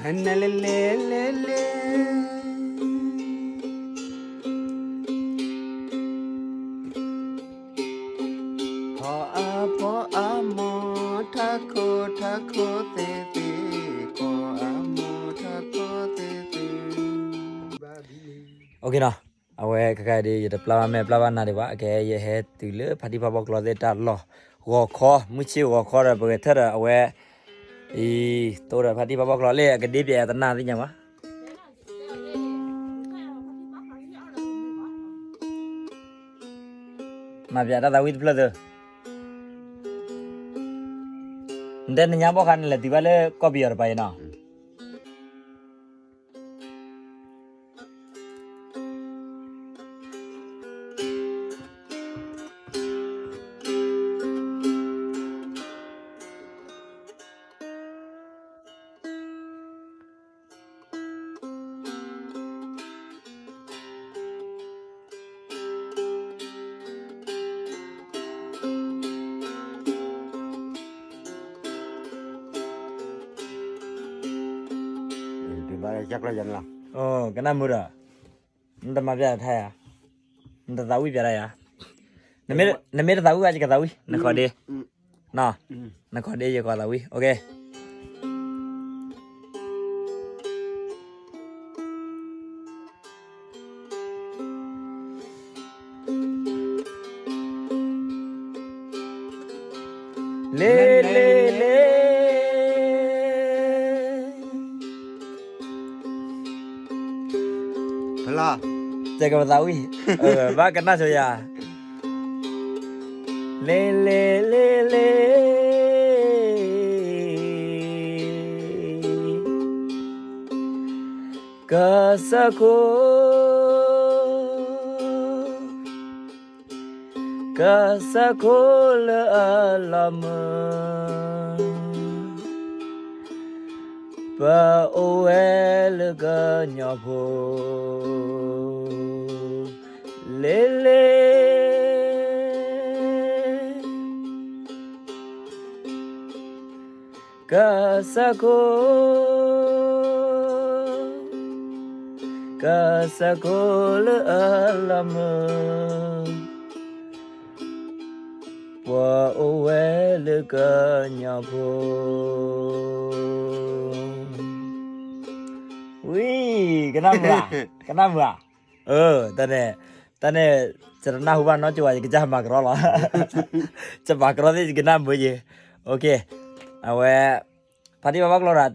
နလဲၤလဲၤလဲၤလဲၤ ဖီအါဖီအါမီၤ ထးခိၣ်ထးခိၣ်သ့ၣ်သ့ၣ် ဖီအါမီၤထးခိၣ်သ့ၣ်သ့ၣ် ဘၣ်ဘံ OK နီၤ, အဝဲခဲခါဒ် ယတပျၢ်ဘၣ်မဲာ်ပျၢ်ဘၣ်နါဒံးဘၣ်, အကဲယဟဲတုၤလၢဖါတံၢ်ဖးဘီၣ်ကျိာ်သ့ၣ်တၢ်လီၢ် ဂီၤခီ, မုၢ်ဆ့ၣ်ဂီၤခီဒီး ပဂဲၤထၢၣ်ဒီးအဝဲ အံၤ တိၢ်ဒီးဖါတံၢ်ဖးဘီၣ်ကျိာ်လၢအကဒ့ပျဲးအသနၢ်သ့ၣ်ညါဘၣ်. မၤပျဲးတၢ်သးဝံၣ်တဖျၢၣ်သၢ နတဲနညါဘီၣ်ခါန့ၣ် လဲၤတုၤဘၣ်လၢကီၢ်ပယီၤတပၤအံၤနီၤ. ကနၣ်မုာ်ဒီး နတမၤပျဲးတၢ်ယၤ, နတသးဝံၣ်ပျဲးတၢ်ယၤ, နမ့ၢ်တသးဝံၣ်ဘၣ် ယကသးဝံၣ် နခိးဒ့, နခိးဒ့ ယကသးဝံၣ် OK. လ့လ့လ့ တဲကပသးဝံၣ်, ဘၣ်ကနၣ်ဆိယၤ, လ့လ့လ့လ့ ကစၢ်ခိၣ် ကစၢ်ခိၣ်လၢအလီၤမုာ်, ပအိၣ်ဝဲလၢကညီဖိ လ့လ့ ကစၢ်ခိၣ် ကစၢ်ခိၣ်လၢအလီၤမုာ်, ပှၤအိၣ်ဝဲလၢကညီဖိ, ဝံၤ ကနၣ်မုာ်ဧါ, ကနၣ်မုာ်ဧါ, အၢ တၢ်န့ၣ်, တၢ်န့ၣ် ယတနၢ်ဟူဘၣ်နီတကၠိဘၣ် ယကစၢ်မၤကရီလီၤ, ယမၤကရီသ့ၣ် ယကနၣ်မုာ်ယဲ, OK. အဝဲ ဖါတံၢ်ဖးဘီၣ်ကျိာ်ဒီး